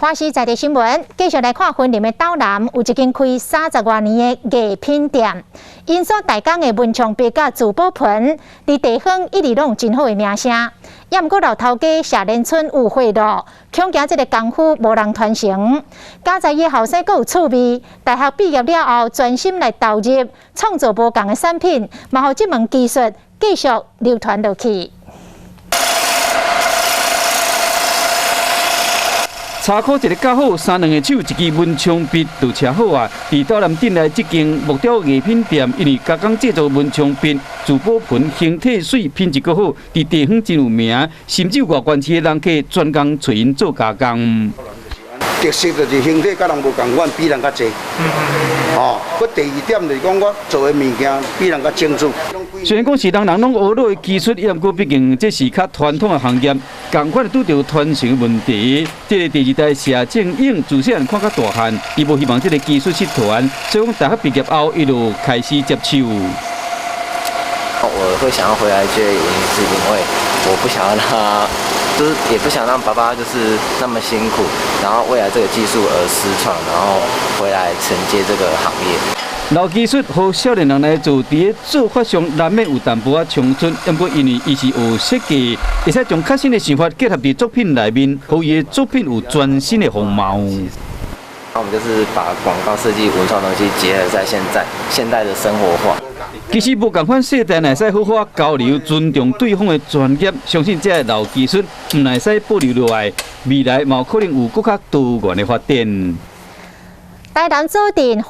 華視在地新聞，繼續來看雲林的斗南有一間開三十外年的藝品店，𪜶所代工的文創筆佮珠寶盆，佇地方一直攏有真好的名聲。也毋過老頭家謝連春有賄賂，恐驚這个功夫無人傳承。佳哉伊的後生閣有趣味，大學畢業了後專心來投入創造無仝的產品，嘛予這門技術繼續流傳落去。查箍一个較好，三兩个手，一支文昌筆就車好啊！佇斗南鎮內這間木雕藝品店，因為加工製作文昌筆、珠寶盆，形體媠，品質閣好，佇地方真有名，甚至有外縣市的人客專工揣𪜶做加工。特色就是形體佮人無仝款，比人較濟。哦，閣第二點就是講，我做的物件比人較精緻。雖然講是人人攏學落的技術，也毋過畢竟這是較傳統的行業，仝款拄著傳承問題。這个第二代謝正勇自細漢看甲大漢，伊無希望這个技術失傳，所以講大學畢業後，伊就開始接手。我會想要回來接，原因是因為我不想要讓他，就是也不想讓爸爸就是那麼辛苦，然後為了這個技術而失傳，然後回來承接這個行業。老技術予少年人來做，佇咧做法上難免有淡薄仔衝突。不過因為伊是學設計，會使將較新的想法結合佇作品內面，予伊的作品有全新的風貌。那我們就是把廣告設計、文創東西結合在現在現代的生活化。其實無仝款世代，會使好好交流，尊重對方的專業，相信這个老技術毋但會使保留落來，未來嘛有可能有閣較多元的發展。台南左鎮。